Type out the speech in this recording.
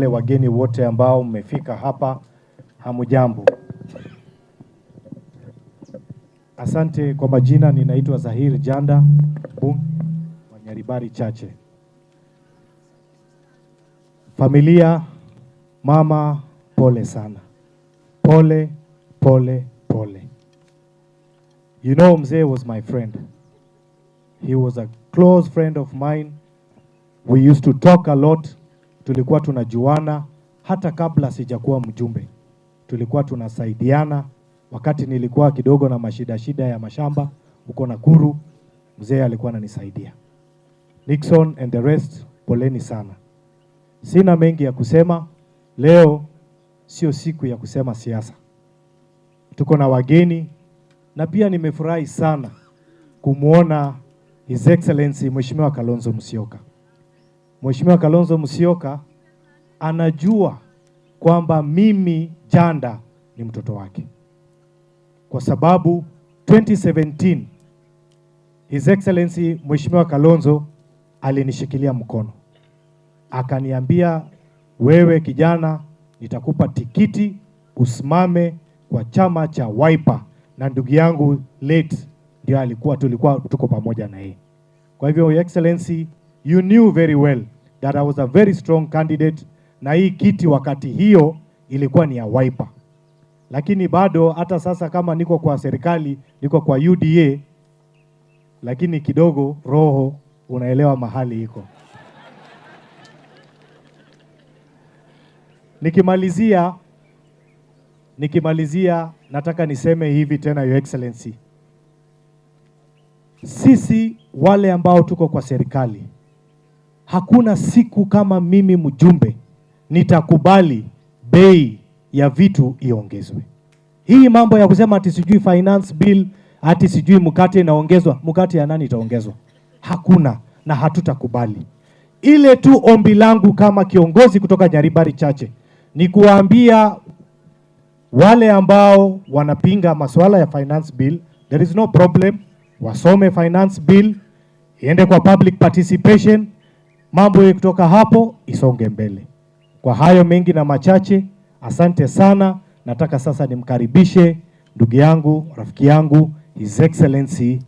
Wale wageni wote ambao mmefika hapa, hamujambo. Asante. Kwa majina ninaitwa Zahir Janda, mbunge wa Nyaribari Chache. Familia, mama, pole sana, pole pole pole. You know, mzee was my friend. He was a close friend of mine. We used to talk a lot. Tulikuwa tunajuana hata kabla sijakuwa mjumbe, tulikuwa tunasaidiana. Wakati nilikuwa kidogo na mashida shida ya mashamba huko Nakuru, mzee alikuwa ananisaidia. Nixon and the rest, poleni sana. Sina mengi ya kusema leo, sio siku ya kusema siasa. Tuko na wageni na pia nimefurahi sana kumwona His Excellency Mheshimiwa Kalonzo Musyoka. Mheshimiwa Kalonzo Musyoka anajua kwamba mimi Janda ni mtoto wake, kwa sababu 2017 His Excellency Mheshimiwa Kalonzo alinishikilia mkono akaniambia, wewe kijana, nitakupa tikiti usimame kwa chama cha Wiper, na ndugu yangu late ndio alikuwa, tulikuwa tuko pamoja na yeye. Kwa hivyo Your Excellency, you knew very well that I was a very strong candidate, na hii kiti wakati hiyo ilikuwa ni ya Wiper, lakini bado hata sasa kama niko kwa serikali, niko kwa UDA, lakini kidogo roho unaelewa mahali iko. Nikimalizia nataka niseme hivi tena, Your Excellency, sisi wale ambao tuko kwa serikali, hakuna siku kama mimi mjumbe nitakubali bei ya vitu iongezwe. Hii mambo ya kusema ati sijui finance bill, ati sijui mkate inaongezwa, mkate ya nani itaongezwa? Hakuna, na hatutakubali. Ile tu ombi langu kama kiongozi kutoka Nyaribari Chache ni kuwaambia wale ambao wanapinga masuala ya finance bill, there is no problem, wasome finance bill, iende kwa public participation, mambo ya kutoka hapo isonge mbele. Kwa hayo mengi na machache, asante sana. Nataka sasa nimkaribishe ndugu yangu, rafiki yangu, His Excellency.